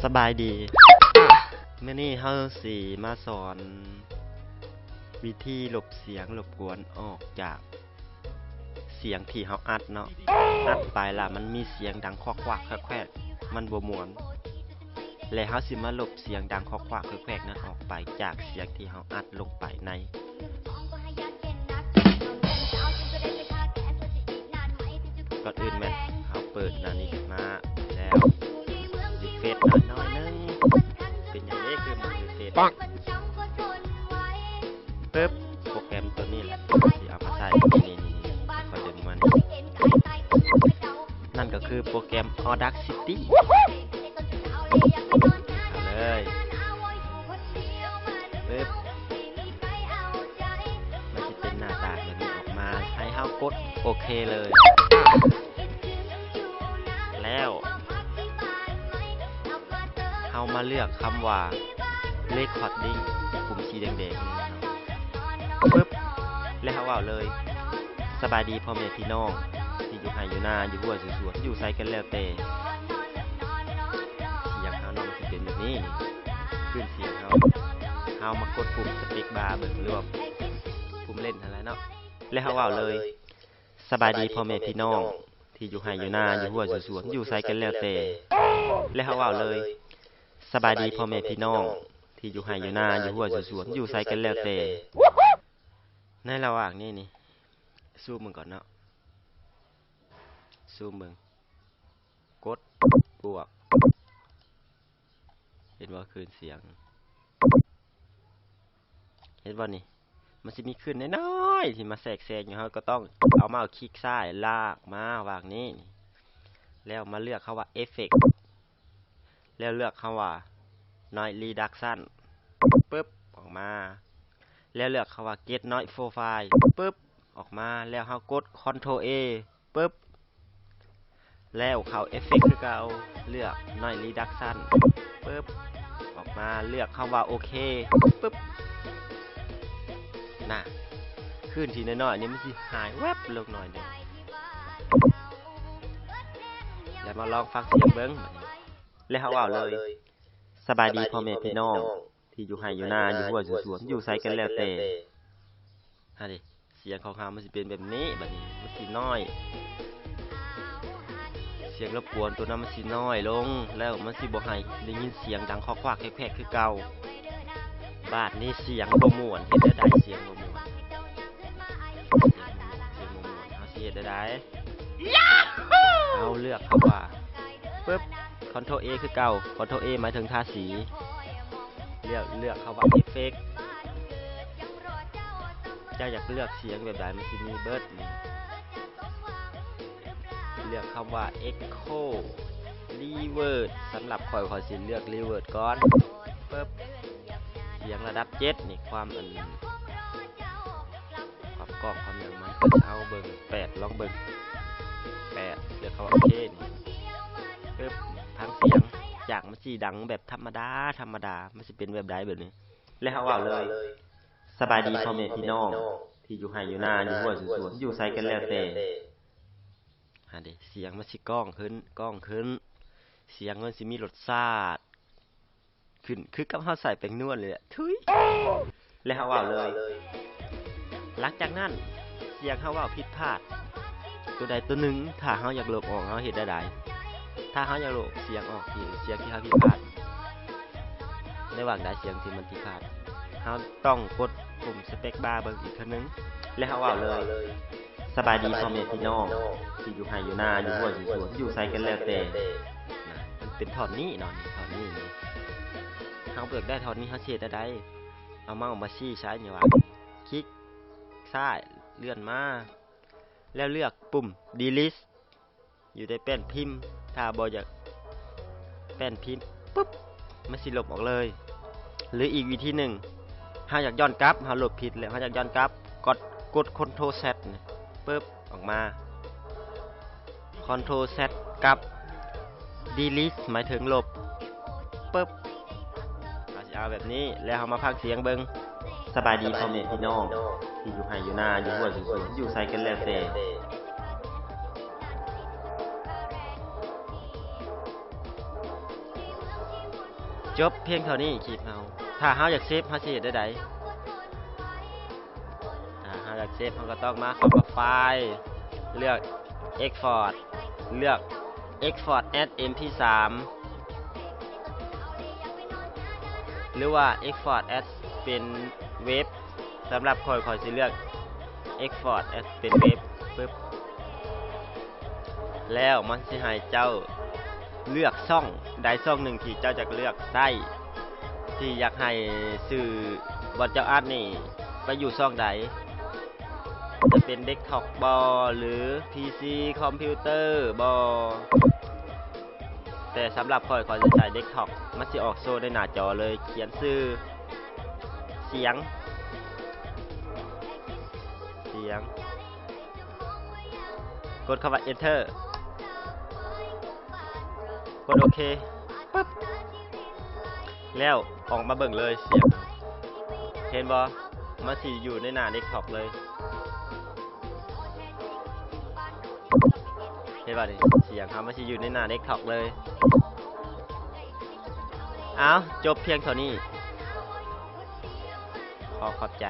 ສະບາຍດີ ມື້ນີ້ເຮົາຊິມາສອນວິທີລົບສຽງລົບກວນອອກຈາກສຽງທີ່ເຮົາອັດເນາະ. ອັດໄປລະມັນມີສຽງດັງຄອກຄວາກແຄວກໆ ມັນບໍ່ມ່ວນ. ແລະເຮົາຊິມາລົບສຽງດັງຄອກຄວາກແຄວກໆນັ້ນອອກໄປຈາກສຽງທີ່ເຮົາອັດລົງໄປໃນ ກ່ອນອື່ນແມ່ນເຮົາເປີດໜ້ານີ້ຂຶ້ນມາແລ້ວ ຣີເຟຣຊໜ້ອຍໜຶ່ງ. ເປັນຫຍັງເດ້ຄືບໍ່ຣີເຟຣຊ? ປຶບ ໂປຣແກຣມໂຕນີ້ແຫຼະທີ່ເຮົາຊິເອົາມາໃຊ້ ນີ້ໆໆ ຂ້ອຍດຶງມັນ ນັ້ນກໍຄືໂປຣແກຣມ Audacity ເຂົ້າເລີຍ ປຶບ ມັນຊິເປັນໜ້າຕາແບບນີ້ອອກມາ ໃຫ້ເຮົາກົດໂອເຄເລີຍ. ແລ້ວເຮົາມາເລືອກຄຳວ່າ Recording ປຸ່ມສີແດງໆ ປຶບ ແລ້ວເຮົາເວົ້າເລີຍ ສະບາຍດີພໍ່ແມ່ພີ່ນ້ອງທີ່ຢູ່ໄຮ່ຢູ່ນາ ຢູ່ຮົ້ວຢູ່ສວນ ຢູ່ໃສກໍແລ້ວແຕ່. ສຽງເຮົາເນາະ ມັນຊິເປັນແບບນີ້ ນີ້ ຄື້ນສຽງເຮົາ. ເຮົາມາກົດປຸ່ມ Space Bar ເບິ່ງ ຫຼືວ່າປຸ່ມເລັ່ນຫັ້ນແຫຼະເນາະ ແລ້ວເຮົາເວົ້າເລີຍ ສະບາຍດີພໍ່ແມ່ພີ່ນ້ອງທີ່ຢູ່ໄຮ່ຢູ່ນາ ຢູ່ຮົ້ວຢູ່ສວນ ຢູ່ໃສກໍແລ້ວແຕ່. ແລ້ວເຮົາເວົ້າເລີຍ ສະບາຍດີພໍ່ແມ່ພີ່ນ້ອງທີ່ຢູ່ໄຮ່ຢູ່ນາ ຢູ່ຮົ້ວຢູ່ສວນ ຢູ່ໃສກໍແລ້ວແຕ່. ໃນລະຫວ່າງນີ້ນີ້ ຊູມເບິ່ງກ່ອນເນາະ ຊູມເບິ່ງ ກົດບວກ ເຫັນບໍ່? ຄື້ນສຽງ ເຫັນບໍ່ນີ້? ມັນຊິມີຄື້ນນ້ອຍໆທີ່ມາແຊກແຊງຢູ່ ເຮົາກໍຕ້ອງເອົາເມົາຄລິກຊ້າຍລາກມາຫວ່າງນີ້ ແລ້ວມາເລືອກຄຳວ່າ Effect ແລ້ວເລືອກຄຳວ່າ Noise Reduction ປຶບ ອອກມາ ແລ້ວເລືອກຄຳວ່າ Get Noise Profile ປຶບ ອອກມາ ແລ້ວເຮົາກົດ Control A ປຶບ ແລ້ວເຂົ້າ Effect ຄືເກົ່າ ເລືອກ Noise Reduction ປຶບ ອອກມາ ເລືອກຄຳວ່າ ໂອເຄ ປຶບ ນະ ຄື້ນທີ່ນ້ອຍໆນີ້ມັນຊິຫາຍແວັບລົງໜ້ອຍໜຶ່ງ. ແລ້ວມາລອງຟັງສຽງເບິ່ງ ແລ້ວເຮົາເວົ້າເລີຍ ສະບາຍດີພໍ່ແມ່ພີ່ນ້ອງ ທີ່ຢູ່ໄຮ່ຢູ່ນາ ຢູ່ຮົ້ວຢູ່ສວນ ຢູ່ໃສກໍແລ້ວແຕ່. ຫັ້ນເດ ສຽງຂອງເຮົາມັນຊິເປັນແບບນີ້ ບາດນີ້ມັນຊິນ້ອຍ ສຽງລົບກວນໂຕນັ້ນມັນຊິນ້ອຍລົງ ແລ້ວມັນຊິບໍ່ໃຫ້ໄດ້ຍິນສຽງດັງຄອກຄວາກແຄກໆຄືເກົ່າ. ບາດນີ້ສຽງບໍ່ມ່ວນ ເຮັດແນວໃດ? ສຽງບໍ່ມ່ວນ ສຽງບໍ່ມ່ວນ ສຽງບໍ່ມ່ວນ ເຮົາຊິເຮັດແນວໃດ? ເຮົາເລືອກຄຳວ່າ ປຶບ Control A ຄືເກົ່າ Control A ໝາຍເຖິງທາສີ ແລ້ວເລືອກຄຳວ່າ Effect ເຈົ້າຢາກເລືອກສຽງແບບໃດ ມັນຊິມີເບິດນີ້ ເລືອກຄຳວ່າ Echo Reverb ສຳລັບຂ້ອຍ ຂ້ອຍຊິເລືອກ Reverb ກ່ອນ ປຶບ ສຽງລະດັບເຈັດນີ້ ຄວາມອັນ ຄວາມກ້ອງຄວາມຫຍັງມັນ ເອົາເບິ່ງ ແປດ ລອງເບິ່ງ ແປດ ເລືອກເຂົ້າໂອເຄນີ້ ປຶບ ຟັງສຽງ ຈາກມັນຊິດັງແບບທຳມະດາ ທຳມະດາ ມັນຊິເປັນແບບໃດແບບນີ້ ແລ້ວເຮົາເວົ້າເລີຍ ສະບາຍດີພໍ່ແມ່ພີ່ນ້ອງທີ່ຢູ່ໄຮ່ຢູ່ນາ ຢູ່ຮົ້ວຢູ່ສວນ ຢູ່ໃສກໍແລ້ວແຕ່. ຫັ້ນເດ ສຽງມັນຊິກ້ອງຂຶ້ນ ກ້ອງຂຶ້ນ ສຽງມັນຊິມີລົດຊາດ ຂຶ້ນຄືກັບເຮົາໃສ່ແປ້ງນວນເລີຍແຫຼະ ທຸຍ ແລ້ວເຮົາເວົ້າເລີຍ. ຫຼັງຈາກນັ້ນ ສຽງເຮົາເວົ້າຜິດພາດໂຕໃດໂຕໜຶ່ງ ຖ້າເຮົາຢາກລົບອອກ ເຮົາເຮັດແນວໃດ? ຖ້າເຮົາຢາກລົບສຽງອອກ ທີ່ສຽງທີ່ເຮົາຜິດພາດ ໃນຫວ່າງໃດສຽງທີ່ມັນຜິດພາດ ເຮົາຕ້ອງກົດປຸ່ມ Space Bar ເບິ່ງອີກເທື່ອໜຶ່ງ ແລ້ວເຮົາເວົ້າເລີຍ. ສະບາຍດີພໍ່ແມ່ພີ່ນ້ອງທີ່ຢູ່ໄຮ່ຢູ່ນາ ຢູ່ຮົ້ວຢູ່ສວນ ຢູ່ໃສກໍແລ້ວແຕ່. ນະ ມັນເປັນທ່ອນນີ້ເນາະ ທ່ອນນີ້ນີ້ ເຮົາບໍ່ຢາກໄດ້ທ່ອນນີ້ ເຮົາຊິເຮັດແນວໃດ? ເອົາເມົາສ໌ມາຊີ້ໃສ່ນີ້ວ່າ ຄລິກຊ້າຍເລື່ອນມາ ແລ້ວເລືອກປຸ່ມ Delete ຢູ່ໃນແປ້ນພິມ ຖ້າບໍ່ຢາກແປ້ນພິມ ປຶບ ມັນຊິລົບອອກເລີຍ. ຫຼືອີກວິທີໜຶ່ງ ເຮົາຢາກຍ້ອນກັບ ເຮົາລົບຜິດແລ້ວ ເຮົາຢາກຍ້ອນກັບ ກົດ ກົດ Control Z ນີ້ ປຶບ ອອກມາ Control Z ກັບ Delete ໝາຍເຖິງລົບ ປຶບ ເຮົາຊິເອົາແບບນີ້ ແລ້ວເຮົາມາຟັງສຽງເບິ່ງ. ສະບາຍດີພໍ່ແມ່ພີ່ນ້ອງທີ່ຢູ່ໄຮ່ຢູ່ນາ ຢູ່ຮົ້ວຢູ່ສວນ ຢູ່ໃສກໍແລ້ວແຕ່. ຈົບພຽງເທົ່ານີ້ຄລິບເຮົາ. ຖ້າເຮົາຢາກເຊບ ເຮົາຊິເຮັດແນວໃດ? ຖ້າເຮົາຢາກເຊບ ເຮົາກໍຕ້ອງມາເຂົ້າກັບໄຟລ໌ ເລືອກ Export ເລືອກ Export as ເອັມພີສາມ ຫຼືວ່າ Export as ເປັນເວັບ. ສຳລັບຂ້ອຍ ຂ້ອຍຊິເລືອກ Export as ເປັນເວັບ ປຶບ ແລ້ວມັນຊິໃຫ້ເຈົ້າເລືອກຊ່ອງໃດຊ່ອງໜຶ່ງທີ່ເຈົ້າຈະເລືອກໃຊ້ ທີ່ຢາກໃຫ້ຊື່ບ່ອນເຈົ້າອັດນີ້ໄປຢູ່ຊ່ອງໃດ ຈະເປັນເດັສທັອບບໍ ຫຼື ພີຊີ ຄອມພິວເຕີບໍ. ແຕ່ສຳລັບຂ້ອຍ ຂ້ອຍຈະໃຊ້ເດັສທັອບ ມັນຊິອອກໂຊໃນໜ້າຈໍເລີຍ. ຂຽນຊື່ ສຽງ ສຽງ ກົດຄຳວ່າ Enter ກົດໂອເຄ ປຶບ ແລ້ວອອກມາເບິ່ງເລີຍ ສຽງ ເຫັນບໍ່? ມັນຊິຢູ່ໃນໜ້າເດັສທັອບເລີຍ. ເຫັນບໍ່ນີ້? ສຽງເຮົາມັນຊິຢູ່ໃນໜ້າເດັສທັອບເລີຍ. ເອົາ ຈົບພຽງເທົ່ານີ້. ຂໍຂອບໃຈ.